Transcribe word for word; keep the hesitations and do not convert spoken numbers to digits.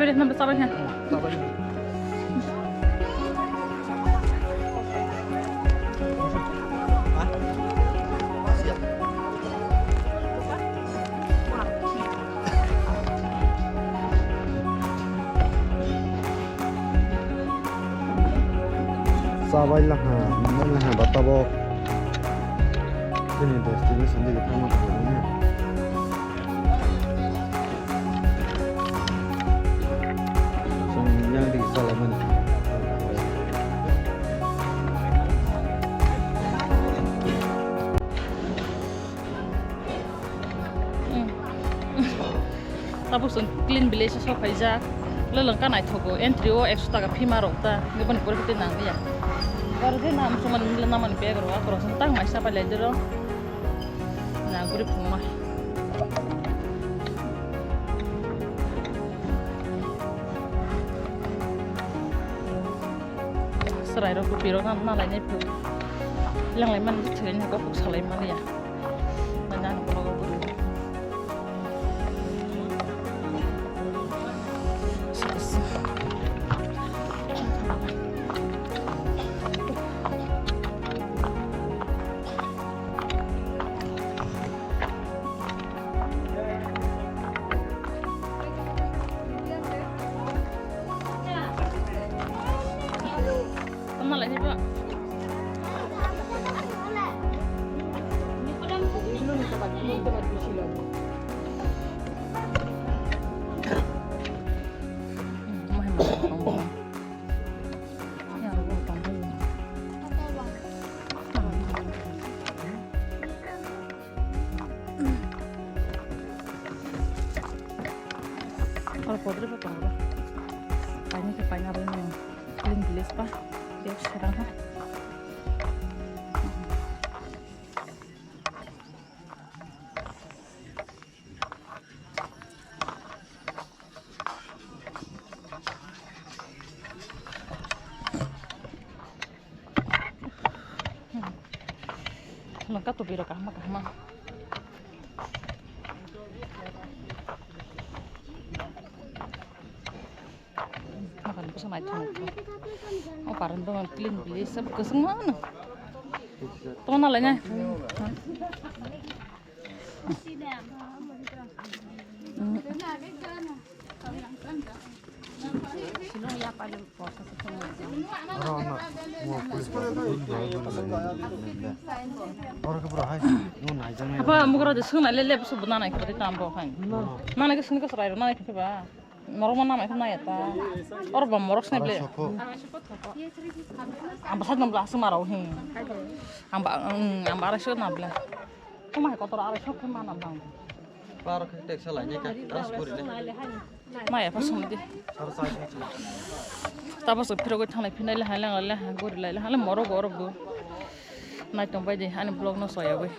Beri nambe sabai ha. Chabai laha, manai laha ba tabok. Chini destination digi thangma tongo. Chwng yang digi chalaimani. Tabuk chwng Clean Village o sok phaijak. Lwlwng ka naithogo, entry o ekso taka fee ma rok ta, hwnkhe boni pore khe tei nang ya. Aro khe nam chumani mile namani bag rok, akorok chwng tang mai sa pai lai de ro. Na guri phungma. Chwrai rok, kopi rok na, na lai nai phu. Lang lai man, thwlai nai kok salai man ya. Nang nang ko logo guri. Tama lai ba. Oro podre pa tongo. Paini khe paina rwmani Clean Village pa. Bek serang ha. Lengka tubui rok kahama kahama. Makan bwsa naithok naithok. O parent dong Clean Village sab kwchwng mano. Tongna laina. Apa mukra de sung na le le su buna nai khe tam bo hai. Mana ke sung ka srai na nai khe ba. Morok ma namai khe nai ta. Or ba morok sne ble. Ang ba sa dong bla sung ma rau hi. Ang ba ang ba ra sung na ble. Tuma hai kotor arai sok khe mana bang. Par khe tek salai ne ka, ras kori ne. Maya pa song di. Sar sai sai sai. Tabo sok phiro goi thanglai phinai le hai lang le hai gori lai le hai le morok go rok go. Nai tong bai di ani vlog no soya goi.